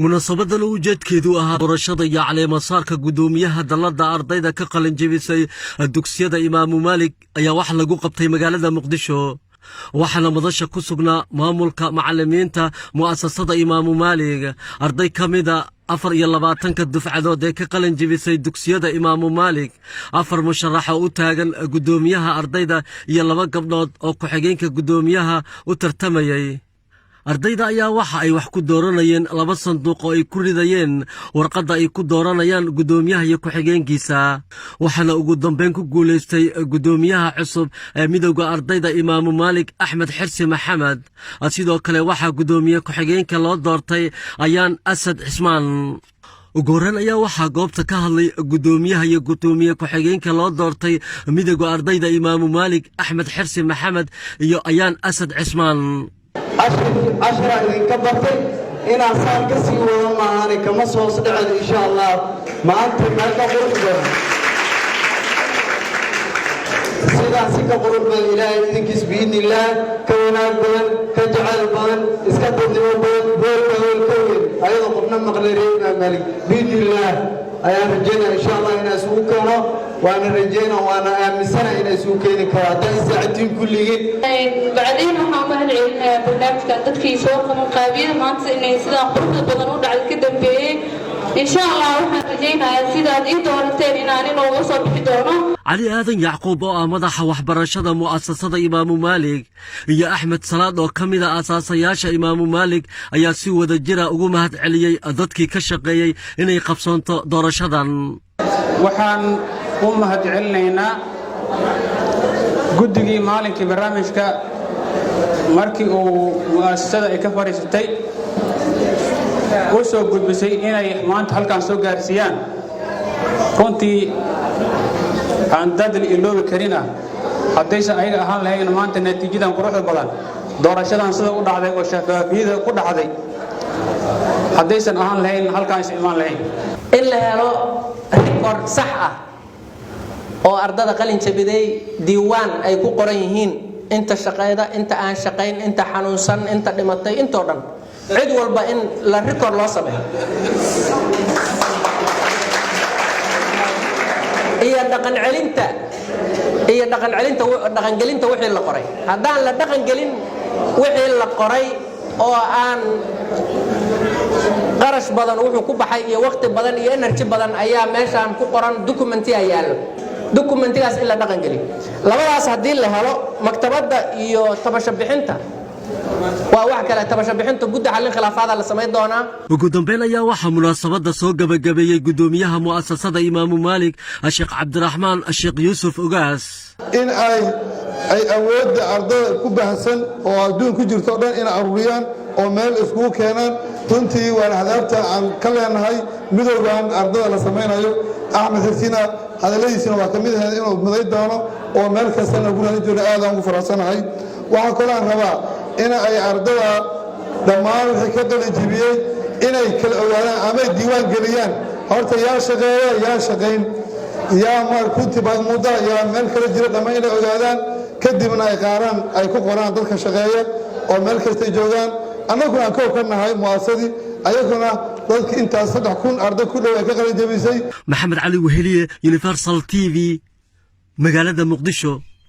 Munaasabadan ujeedkeedu ahaa doorashada iyo caleemasaarka guddoomiyaha dalladda ardayda ka qalinjebisay dugsiyada Imaamu Maalik ayaa wax lagu qabtay magaalada Muqdisho, waxaana madasha ku sugnaa maamulka, macallimiinta mu'asasada Imaamu Maalig, arday ka mida 24-ka dufcadood ee ka qalin jebisay dugsiyada Imaamu Maalig, afar musharax oo u taagan guddoomiyaha ardayda iyo laba gabdhood oo ku-xigeenka guddoomiyaha u tartamayay. Ardayda ayaa waxa ay wax ku dooranayeen laba sanduuq oo ay ku ridayeen warqadda ay ku dooranayaan guddoomiyaha iyo ku-xigeenkiisa, waxaana ugu dambeyn ku guulaystay guddoomiyaha cusub ee Midowda Ardayda Imaamu Maalik, Axmed Xirsi Maxamed. Sidoo kale waxaa guddoomiye ku-xigeenka loo doortay Ayaan Asad Cismaan. Ugu horreyn ayaa waxaa goobta ka hadlay guddoomiyaha iyo guddoomiye ku-xigeenka loo doortay Midowda Ardayda Imaamu Maalik, Axmed Xirsi Maxamed iyo Ayaan Asad Cismaan. Cashiraa idinka bartay inaan saan ka sii wado maahane kama soo hoos dhecel, insha Allah. Maanta meel ka qurux badan sidaan, si ka qurux badan, Ilaahay idinkiis, biidni Illaah, ka wanaag badan, ka jacayl badan, iska dadnimo badan, hoolka hool ka weyn, ayadoo qofna maqlay reer Imaam Maalik, biidni Illaah ayaan rajaynaya, insha Allah, inaan isugu keeno. Waana rajayna, waana aaminsana inay isugu keeni karo haddaa isaacitiin kulligiin. Bacdiin waxaan u mahad celinayaa barnaamijkan dadkii soo qaban qaabiyada maanta inay sidaan quruxda badan u dhacday ka dambeeyey. Insha Allah waxaan rajaynayaa sidaad ii doorateen inaan inooga soo bixi doono. Cali Aadan Yacquub oo ah madaxa waxbarashada mu'asasada Imaamu Maalig iyo Axmed Salaad oo ka mid a aasaasayaasha Imaamu Maalig ayaa si wada jira ugu mahad celiyey dadkii ka shaqeeyey inay qabsoonto doorashadan. Waxaan u mahad celinaynaa guddigii maalinkii barnaamijka markii uu mu'asasada ay ka fadhiisatay u soo gudbisay inay maanta halkan soo gaarsiiyaan. Runtii aan dad la iloobi karin ah. Haddaysan ayaga ahaan lahayn, maanta natiijadan quruxda badan, doorashadan sida u dhacday oo shafaafiyada ku dhacday, haddaysan ahaan lahayn, halkaan is imaan lahayn. In la helo record sax ah oo ardada qalin jabiday diiwaan ay ku qoran yihiin, inta shaqeyda, inta aan shaqayn, inta xanuunsan, inta dhimatay, intoo dhan, cid walba in la record loo sameeyo iyo dhaqan celinta iyo dhaqan celinta, dhaqangelinta wixii la qoray. Haddaan la dhaqangelin wixii la qoray oo aan qarash badan wuxuu ku baxay iyo waqti badan iyo energy badan ayaa meeshaan ku qoran, documentiga yaallo, documentigaas in la dhaqan geliyo. Labadaas haddii la helo, maktabadda iyo tabasho bixinta waa wax kale. Tabasho bixinta guddi xallin khilaafaada la samayn doonaa. Ugu dambeyn ayaa waxaa munaasabadda soo gebagabeeyey guddoomiyaha mu'asasada Imaamu Maalik, Sheekh Cabdiraxmaan Sheekh Yuusuf Ogaas. In ay awoodda ardada ku baahsan oo adduun ku jirto o dhan inay aruuriyaan oo meel iskugu keenaan. Runtii waana hadaabta aan ka leenahay midowgan ardada la samaynayo. Axmed Xirsina hadalladiisina waa ka mid ahayd inuu miday doono oo meel kastana ku raadin joono. Aadaan ugu faraxsanahay. Waxaa kaloo aan rabaa in ay ardada dhammaan wixii ka qalinjibiyey inay kala ogaadaan ama ay diiwaan geliyaan horta yaa shaqeeya, yaa shaqayn, yaa runtii baadmuudda, yaa meel kala jira, dhammaan inay ogaadaan, kadibna ay qaaraan ay ku qoraan dadka shaqeeya oo meel kastay joogaan. Annaguna aan koob ka nahay mu'asasadii, ayaguna dadki intaas 3000 arday ku dhow ay ka qalin jabisay. Maxamed Cali Weheliye, Universal TV, magaalada Muqdisho.